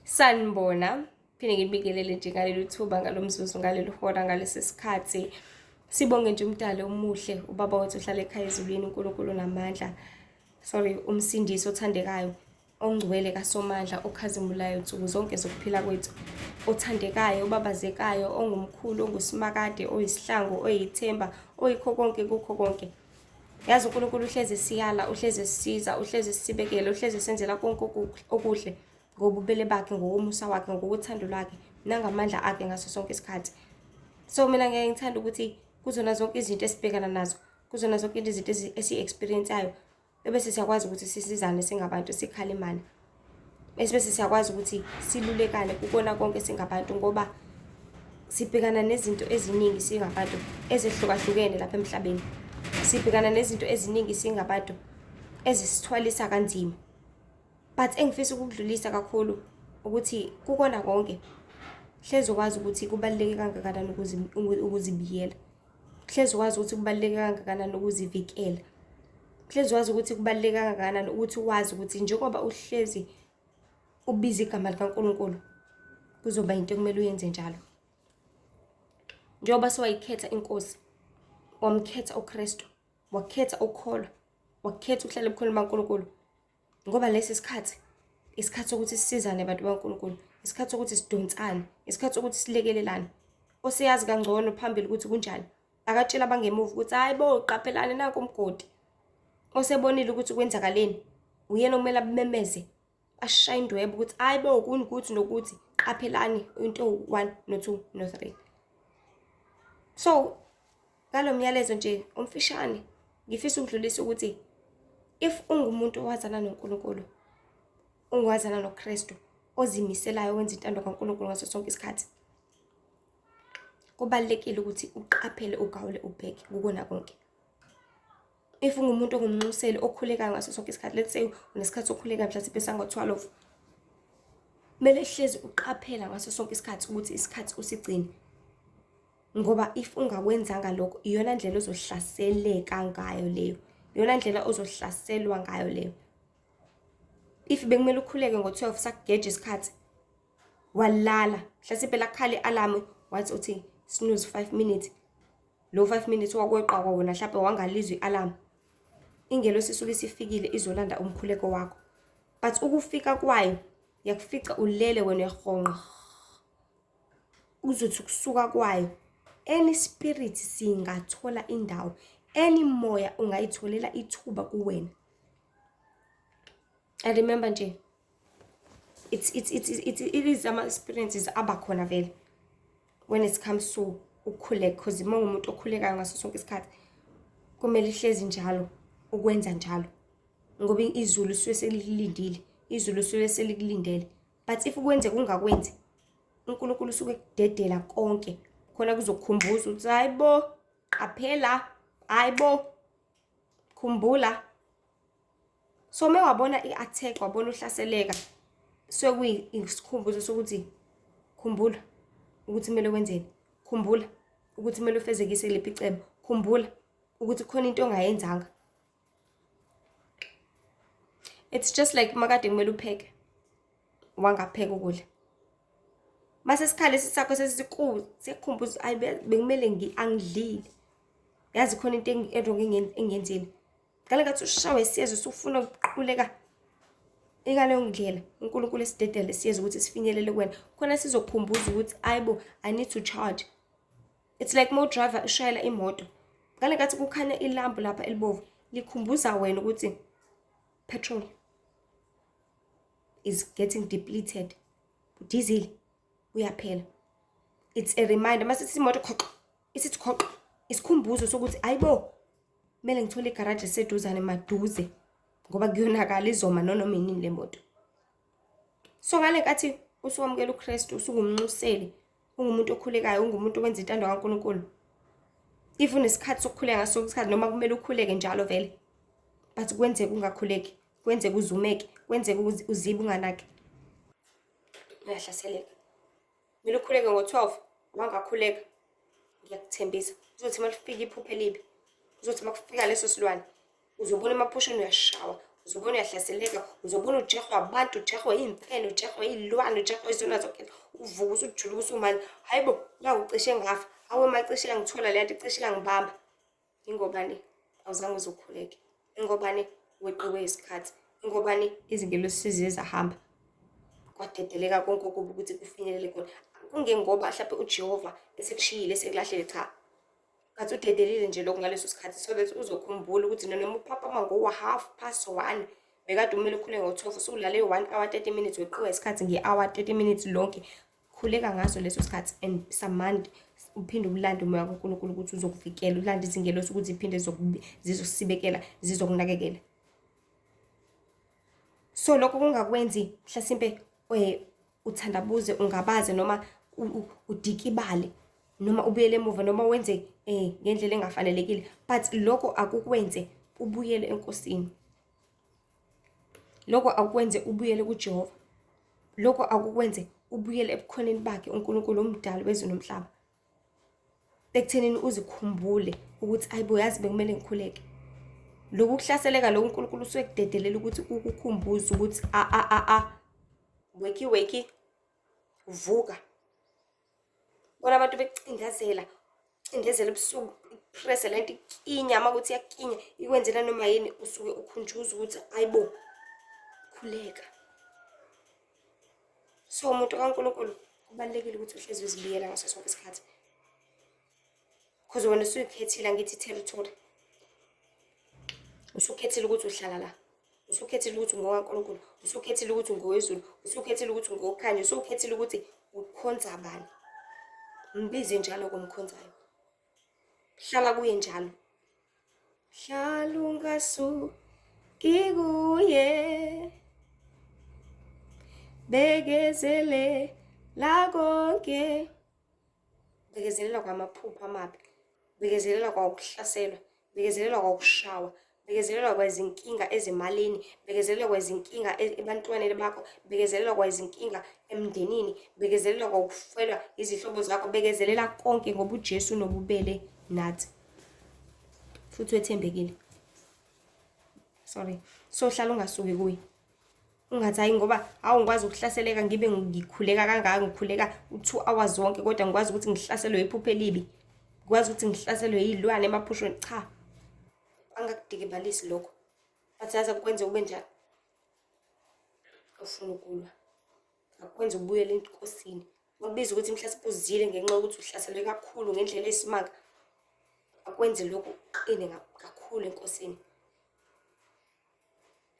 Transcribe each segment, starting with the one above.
Sanibona, phinde ngibingelele nje ngaleli thuba, ngalo mzuzu, ngaleli hora, ngalesi sikhathi. Sibonge nje uMdali omuhle, uBaba wethu ohlala ekhaya ezulwini, uNkulunkulu onamandla. Sorry, uMsindisi othandekayo, ongcwele kaSomandla, okhazimulayo nsuku zonke zokuphila kwethu. Othandekayo, obabazekayo, ongumkhulu, ongusimakade, oyisihlangu, oyithemba, oyikho konke kukho konke. Yazi uNkulunkulu uhlezi esiyala, uhlezi esisiza, uhlezi esisibekela, uhlezi esenzela konke okuhle ngobubele bakhe, ngokomusa wakhe, ngokothando lwakhe nangamandla akhe ngaso sonke isikhathi. So mina ngeke ngithanda ukuthi kuzona zonke izinto esibhekana nazo, kuzona zonke izinto esi-experience-ayo, ebese siyakwazi ukuthi sisizane singabantu, sikhalimane. Bese siyakwazi ukuthi silulekane kukona konke singabantu, ngoba sibhekana nezinto eziningi singabantu ezehlukahlukene lapha emhlabeni. Sibhekana nezinto eziningi singabantu ezisithwalisa kanzima. But engifisa ukukudlulisa kakhulu ukuthi kukona konke hlezi ukwazi ukuthi kubaluleke kangakanani ukuzibiyela. Hlezi ukwazi ukuthi kubaluleke kangakanani ukuzivikela. Hlezi wazi ukuthi kubaluleke kangakanani ukuthi wazi ukuthi njengoba uhlezi ubiza igama likaNkulunkulu, kuzoba into ekumele uyenze njalo. Njengoba sewayikhetha iNkosi, wamkhetha uKristu, wakhetha ukukholwa, wakhetha ukuhlala ebukhoneni bukaNkulunkulu. Ngoba lesi sikhathi, isikhathi sokuthi sisizane bantu bakaNkulunkulu, isikhathi sokuthi sidonsane, isikhathi sokuthi silekelelane. Oseyazi kangcono phambili ukuthi kunjani, akatshela abangemuva ukuthi hhayi bo, qaphelani nanku umgodi. Osebonile ukuthi kwenzakaleni, uyena okumele abememeze, ashaye indweba ukuthi hhayi bo, kunokuthi nokuthi, qaphelani into ewu-one no-two no-three. So, ngalo myalezo nje omfishane, ngifisa ukudlulisa ukuthi if ungumuntu owazana noNkulunkulu, ungowazana noKristu, ozimiselayo wenza intando kaNkulunkulu ngaso sonke isikhathi, kubalulekile ukuthi uqaphele, ugawule, ubheke kukona konke. If ungumuntu ongumnxuseli okhulekayo ngaso sonke isikhathi, let's say unesikhathi sokukhuleka mhlawumbe sango-12, kumele hlezi uqaphela ngaso sonke isikhathi ukuthi isikhathi usigcine. Ngoba if ungakwenzanga lokho, iyona ndlela ozohlaseleka ngayo leyo, iyona ndlela ozohlaselwa ngayo leyo. If bekumele ukhuleke ngo-12 sakugeja isikhathi, walala, mhlasimpe lakhala i-alarm, wathi uthi snooze 5 minutes. Lo 5 minutes wakweqa kwawona mhlampe wangalizwa i-alarm. Ingelosi isuke isifikile izolanda umkhuleko wakho. But ukufika kwayo yakufica ulele wena uyahonqa. Uzothi ukusuka kwayo, any spirit singathola indawo, any moya ungayitholela ithuba kuwena. I remember nje, it is ama-experiences abakhona vele when it comes to ukukhuleka, because uma ungumuntu okhulekayo ngaso sonke isikhathi, kumele ihlezi njalo ukwenza njalo, ngoba izulu lisuke selikulindile, izulu lisuke selikulindele. But if kwenzeka ungakwenzi, uNkulunkulu usuke ekudedela konke khona kuzokukhumbuza ukuthi hayi bo, qaphela, hayi bo, khumbula. So uma wabona i-attack, wabona uhlaseleka, suke kuyisikhumbuzo sokuthi khumbula ukuthi kumele wenzeni, khumbula ukuthi kumele ufezekise liphi icebo, khumbula ukuthi khona into ongayenzanga. It's just like makade kumele upheke, wangapheka ukudla. Mase isikhala lesi sakho sesiku, sekukhumbuza ayi bekumele angidlile. Yazi khona into e-wrong engiyenzile. Ngale ngathi ushawe siyezwe usufuna ukuquleka. Ingaleyo ndlela uNkulunkulu esidedele siyezwe ukuthi sifinyelele kuwena. Khona sizokukhumbuza ukuthi ayibo, I need to charge. It's like mo driver ushayela imoto. Ngale ngathi kukhanya ilambu lapha elibovu, likhumbuza wena ukuthi petrol is getting depleted. Diesel uyaphela. It's a reminder. Mase sithi imoto khoxo, isithi khoxo, isikhumbuzo sokuthi ayibo, kumele ngithole igaraji eseduzane maduze ngoba kuyonakala, izoma noma inini le moto. So ngale nkathi usuwamukela uKristu, usungumnxuseli, ungumuntu okhulekayo, ungumuntu owenza intando kaNkulunkulu. If unesikhathi sokukhuleka ngaso sonke isikhathi, noma kumele ukhuleke njalo vele, but kwenzeka ungakhuleki, kwenzeka uzumeke, kwenzeka uzibe unganaki, uyahlaseleka. Kumele ukhuleke ngo-12, wangakhuleka, ngiyakuthembisa uzothi uma lifika iphupho elibi, uzothi uma kufika leso silwane, uzobona emaphusheni uyashawa, Uzobona uyahlaseleka, uzobona ujahwa abantu, ujahwa iy'mfene, ujahwa iy'lwane, ujahwa izona zonke. Uvuke usujuluka usumanzi, hhayi bo, naku cishe ngafa, hawe ma cishe yangithola le nto, cishe yangibamba. Ingobani awuzange uze ukhuleke, ingobani weqiwe isikhathi, ingobani izingelosi seziye zahamba, kwadedeleka konke okubi ukuthi kufinyelele khona. Kungengoba hlampe uJehova esekushiyile esekulahlile, cha. But udedelile nje lokho ngaleso sikhathi so that uzokhumbula ukuthi noma uphaphama ngo-1:30 bekade umele ukhuleke ngo-12 usulale 1 hour 30 minutes, weqiwa isikhathi nge-hour 30 minutes lonke. Khuleka ngaso leso sikhathi and summon, uphinde ulande umoya kaNkulunkulu ukuthi uzokuvikela, ulande izingelosi ukuthi ziphinde zizosibekela, zizokunakekela. So lokho kungakwenzi mhlasimpe uthandabuze, ungabaze, noma udikibale, noma ubuyele emuva, noma wenze ngendlela engafanelekile, but lokho akukwenze ubuyele eNkosini, lokho akukwenze ubuyele kuJehova, lokho akukwenze ubuyele ebukhoneni bakhe uNkulunkulu omdala wezulu nomhlaba, ekuthenini uzikhumbule ukuthi ayibo, yazi bekumele ngikhuleke. Lokhu kuhlaseleka lokhu uNkulunkulu usuke kudedelela ukuthi ukukhumbuze ukuthi a a a a wakey wakey, vuka. Bona abantu bekucindezela, cindezela ebusuku, ipresse lento ikinya, uma kuthi iyakinya ikwenzela noma yini, usuke ukhunjuzwa ukuthi ayibo, khuleka. So umuntu kaNkulunkulu kubalulekile ukuthi uhlezi uzibiyela ngaso sonke isikhathi, cause wena usuyikhethile, angithi, i-territory. Usukhethile ukuthi uhlala la, usukhethile ukuthi ungokaNkulunkulu, usukhethile ukuthi ungowezulu, usukhethile ukuthi ungowokukhanya, usukhethile ukuthi ukhonza bani. Mbize njalo komkhonzayo, hlala kuye njalo, hlala ungasuki kuye, bekezelela konke, bekezelela kwamaphupho amabi, bekezelela kwakuhlaselwa, bekezelela kwakushawa, bekezelela kwezinkinga ezimalini, bekezelela kwezinkinga ebantwaneni bakho, bekezelela kwezinkinga emndenini, bekezelela kwakufelwa izihlobo zakho, bekezelela konke ngoba uJesu unobubele nathi futhi wethembekile. Sorry. So hlala ungasuki kuye, ungathi hayi ngoba hawu ngikwazi ukuhlaseleka ngibe ngikhuleka kangaka, ngikhuleka u-2 hours wonke, kodwa ngikwazi ukuthi ngihlaselwe iphupho elibi, ngikwazi ukuthi ngihlaselwe iy'lwane emaphushweni. Cha, angakudikibalisi lokho, but yazi akukwenze kube njani ufuna ukulwa, akukwenze ubuyele enkosini. Bakubiza ukuthi mhlasimpe uzile ngenxa yokuthi uhlaselwe kakhulu ngendlela eyisimanga, akwenze lokhu uqine kakhulu enkosini,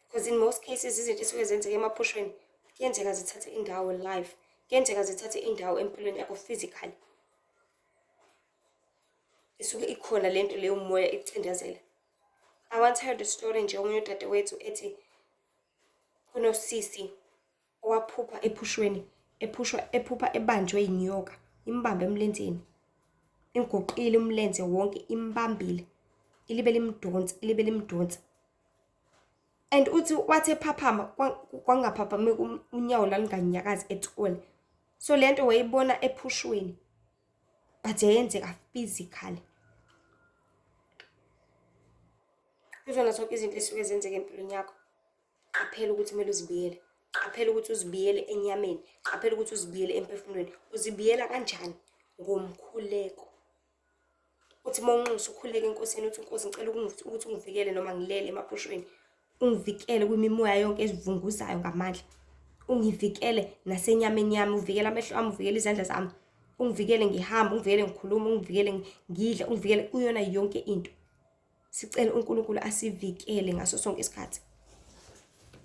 because in most cases izinto esuke zenzeka emaphushweni kuyenzeka zithathe indawo live, kuyenzeka zithathe indawo empilweni yakho physically, isuke ikhona lento leyo moya ikucindezela. I once heard a story nje, omunye udadewethu ethi kunosisi owaphupha ephushweni, ephushwa, ephupha ebanjwe inyoka, imbambe emlenzeni, imgoqile umlenze wonke, imbambile, ilibe limdonsa, ilibe limdonsa. And uthi wathi ephaphama kwangaphaphami, unyawo lalunganyakazi at all. So lento wayibona ephushweni, but yayenzeka physically. Kuzona zonke izinto ezisuke zenzeka empilweni yakho, qaphela ukuthi kumele uzibiyele, qaphela ukuthi uzibiyele enyameni, qaphela ukuthi uzibiyele emphefumulweni. Uzibiyela kanjani? Ngomkhuleko. Uthi uma unxusa ukhuleke enkosini, uthi, "Nkosi, ngicela ukuthi ungivikele noma ngilele emaphushweni, ungivikele kwimimoya yonke ezivunguzayo ngamandla, ungivikele nasenyameni yami, uvikele amehlo ami, uvikele izandla zami, ungivikele ngihamba, ungivikele ngikhuluma, ungivikele ngidla, ungivikele kuyona yonke into." Sicele uNkulunkulu asivikele ngaso sonke isikhathi,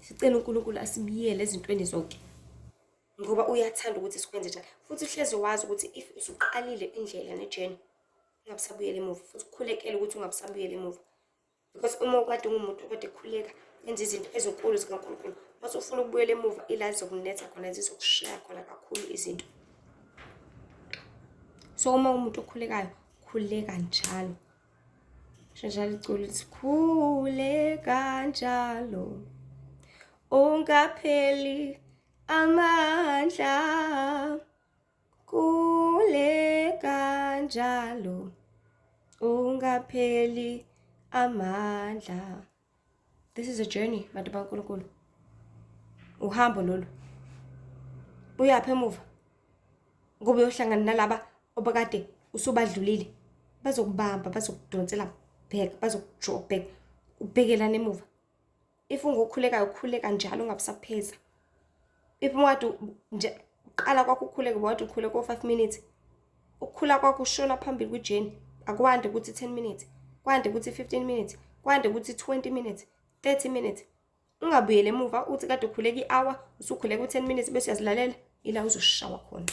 sicele uNkulunkulu asibiyele ezintweni zonke, ngoba uyathanda ukuthi sikwenze njalo. Futhi uhlezi wazi ukuthi if usuqalile indlela ne-journey, ungabusabuyela emuva, futhi ukhulekele ukuthi ungabusabuyela emuva, because uma ukade ungumuntu okade ekhuleka, enza izinto ezinkulu zikaNkulunkulu, mase ufuna ukubuyela emuva, ila zizokunetha khona, zizokushaya khona kakhulu izinto. So uma umuntu okhulekayo, khuleka njalo. Njalo iculo lithi, "Khuleka njalo, ungapheli amandla, khuleka njalo, ungapheli amandla." This is a journey, bantu baNkulunkulu. Uhambo lolu. Uyaphi emuva? Ngoba uyohlangana nalaba obakade usubadlulile. Bazokubamba, bazokudonsela back, bazokudraw back. Ubhekelana emuva. If ungokhulekayo ukhuleka njalo ungabusapheza. If ungade nje uqala kwakho ukhuleka ubukade ukhuleka ko-5 minutes. Ukukhula kwakho ushona phambili kwi-journey. Akwande ukuthi 10 minutes, kwande ukuthi 15 minutes, kwande ukuthi 20 minutes, 30 minutes. Ungabuyeli emuva uthi kade ukhuleka i-hour, usukhuleka u-10 minutes bese uyazilalela, ila uzoshawa khona.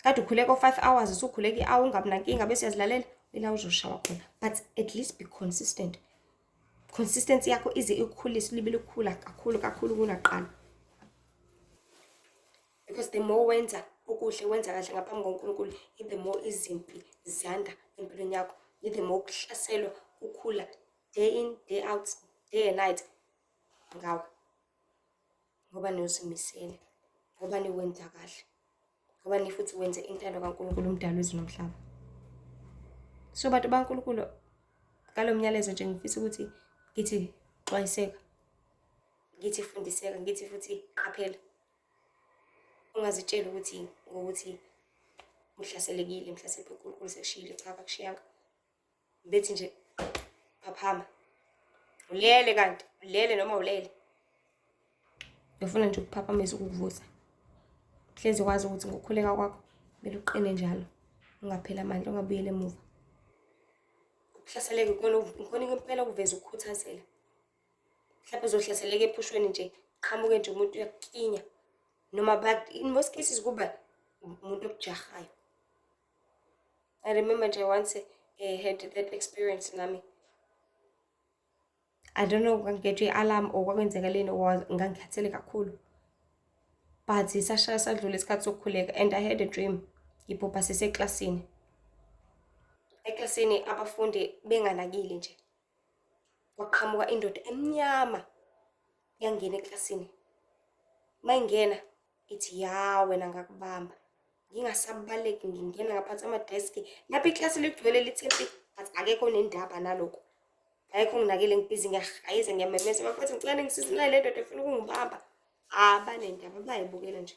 Kade ukhuleka o-5 hours, usukhuleka i-hour ungabi nankinga bese uyazilalela, ila uzoshawa khona. But at least be consistent. Consistency yakho ize ikukhulise, libe likhula kakhulu kakhulu kunaqala. Because the more wenza okuhle, wenza kahle ngaphambi koNkulunkulu, the more izimpi ziyanda empilweni yakho, the more ukuhlaselwa kukhula day in, day out, day and night ngawe. Ngoba niyozimisele, ngoba niwenza kahle, ngoba ni futhi wenze intando kaNkulunkulu umdali wezulu nomhlaba. So bantu baNkulunkulu, ngalo myalezo nje ngifisa ukuthi ngithi xwayiseka, ngithi fundiseka, ngithi futhi qaphela. Ungazitsheli ukuthi ngokuthi uhlaselekile mhlasimpe uNkulunkulu sekushiyile, cha akakushiyanga. Bethi nje phaphama. Ulele kanti, ulele noma ulele. Ngifuna nje ukuphaphamisa ukukuvusa. Hlezi wazi ukuthi ngokukhuleka kwakho kumele uqine njalo, ungapheli amandla, ungabuyeli emuva. Ukuhlaseleka ikhona impela ukuveza ukukhuthazela. Mhlawumbe uzohlaseleka ephushweni nje, qhamuke nje umuntu uyakukinya. Noma in most cases kuba umuntu okujahayo. I remember nje once had that experience nami. I don't know ngangigejwe i-alarm or kwakwenzekaleni or ngangikhathele kakhulu. But sashaya sadlula isikhathi sokukhuleka and I had a dream. Ngiphupha siseklasini. Eklasini abafundi benganakile nje. Kwaqhamuka indoda emnyama yangena eklasini. Mayingena ithi ya wena ngakubamba. Ngingasabaleki ngingena ngaphansi kwamadeski. Lapho iklasi ligcwele lithe mpi, but akekho onendaba nalokho. Akekho onginakile, ngibhizi ngiyahayiza ngiyamemeza bafethu ngicela ningisize nayi le ndoda ifuna ukungibamba. Abanendaba bayibukela nje.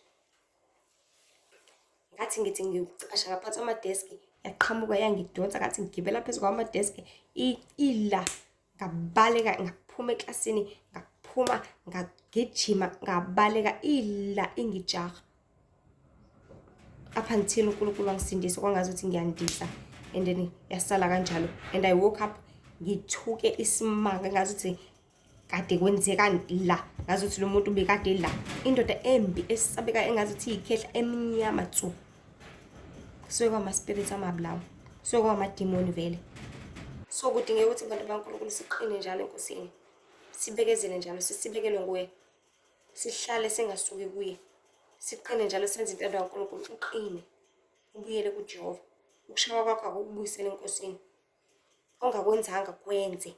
Ngathi ngithi ngicasha ngaphansi kwamadeski, yaqhamuka yangidonsa ngathi ngigibela phezu kwamadeski ila ngabaleka ngaphuma eklasini, ngaphuma ngagijima ngabaleka ila ingijaha. Up until uNkulunkulu wangisindisa kwangazuthi ngiyandisa and then yasala kanjalo and I woke up ngithuke isimanga ngazuthi kade kwenzeka la, ngazuthi lo muntu bekade la. Indoda embi esabeka engazuthi iyikhehla emnyama tsu. Kusuke kwama-spirits amabi lawo, kusuke kwamadimoni vele. So kudingeka ukuthi abantu baNkulunkulu siqine njalo eNkosini, sibekezele njalo, sisibekelwe nguye, sihlale singasuki kuye, siqine njalo senze intando kaNkulunkulu. Uqine, ubuyele kuJehova. Ukushawa kwakho akukubuyisele eNkosini. Ongakwenzanga kwenze.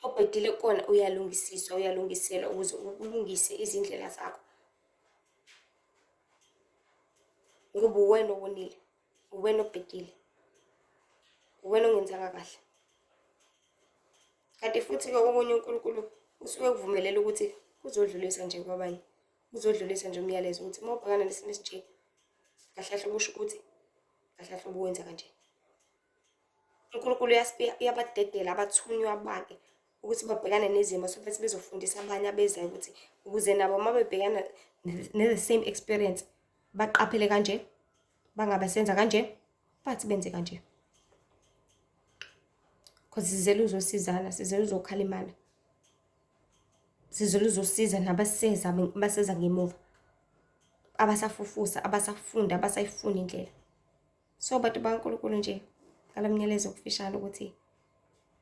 Obhedile kona uyalungisiswa, uyalungiselwa ukuze ulungise izindlela zakho. Ngoba uwena owonile, uwena obhedile, uwena ongenzanga kahle. Kanti futhi-ke okunye uNkulunkulu usuke ekuvumelela ukuthi kuzodlulisa nje kwabanye, kuzodlulisa nje umyalezo ukuthi uma ubhekana nesimo esinje, kahle kahle kusho ukuthi kahle kahle ubuwenza kanje. uNkulunkulu uyabadedela abathunywa bakhe ukuthi babhekane nezimo so that bezofundisa abanye abezayo ukuthi ukuze nabo uma bebhekana ne-the same experience baqaphele kanje, bangabe senza kanje, bathi benze kanje. Because sizele uzosizana, sizele uzokhalimana, sizele uzosiza nabaseza baseza ngemuva, abasafufusa, abasafunda, abasayifuna indlela. So bantu bakaNkulunkulu nje ngalo myalezo okufishane ukuthi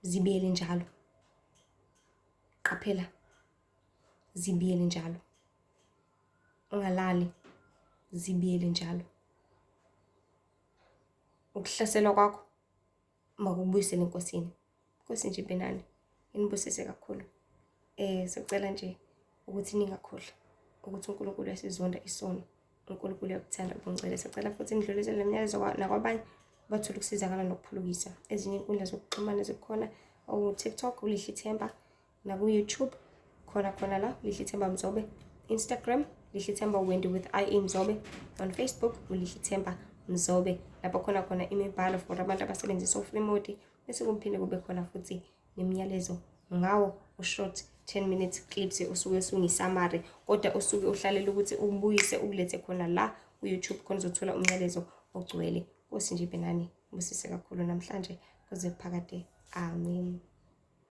zibiyele njalo, qaphela, zibiyele njalo, ungalali, zibiyele njalo. Ukuhlaselwa kwakho makubuyisele eNkosini. Inkosi nje ibe nani, inibusise kakhulu. Sicela nje ukuthi ningakhohlwa ukuthi uNkulunkulu uyasizonda isono, uNkulunkulu uyakuthanda ubungcwele. Sicela futhi nidlulisele le myalezo nakwabanye bathole ukusizakala nokuphulukiswa. Ezinye iy'nkundla zokuxhumana zikhona oTikTok uLihle Themba, naku-YouTube khona khona la Lihle Themba Mzobe, Instagram Lihle Themba Wendy with IE Mzobe, on Facebook uLihle Themba Mzobe, lapho khona khona imibhalo for abantu abasebenzisa u-free mode, bese kuphinde kube khona futhi nemiyalezo ngawo u-short 10 minutes clips usuke usungi-summary, kodwa usuke uhlalela ukuthi ubuyise ukulethe khona la ku-YouTube khona uzothola umyalezo ogcwele. Nkosi nje ibe nani, ubusise kakhulu namhlanje kuze kuphakade. Amen.